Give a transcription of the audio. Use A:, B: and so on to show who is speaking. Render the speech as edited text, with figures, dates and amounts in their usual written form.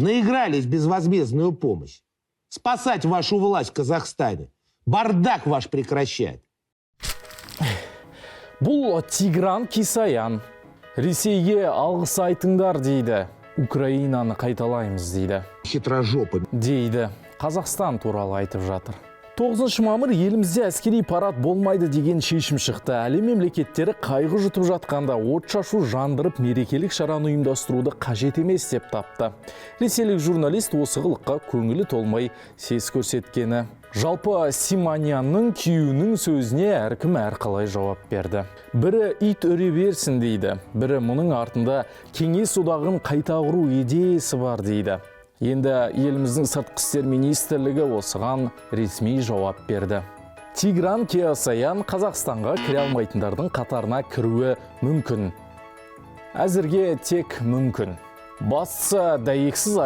A: Наигрались в безвозмездную помощь. Спасать вашу власть в Казахстане. Бардак ваш прекращать.
B: Бұл Тигран Кисаян. Ресейге алғыс айтыңдар дейді. Украинаны қайталаймыз дейді.
A: Хитрожопы.
B: Дейді. Қазақстан туралы айтып жатыр. 9 мамыр елімізде әскери парад болмайды деген шешім шықты. Әлем мемлекеттері қайғы жұтып жатқанда отшашу жандырып, мерекелік шараны ұйымдастыруды қажет емес деп тапты. Ресейлік журналист осы қылыққа көңілі толмай, сес көрсеткені. Жалпы, Симоньянның күйеуінің сөзіне әркім әрқалай жауап берді. Бірі ит үре берсін дейді, бірі мұның артында Кеңес Одағын қайта құру идеясы бар дейді. Енді еліміздің Сыртқы істер министрлігі осыған ресми жауап берді. Тигран Кеосаян Қазақстанға кіре алмайтындардың қатарына кіруі мүмкін. Әзірге тек мүмкін. Бастысы, дәйексіз.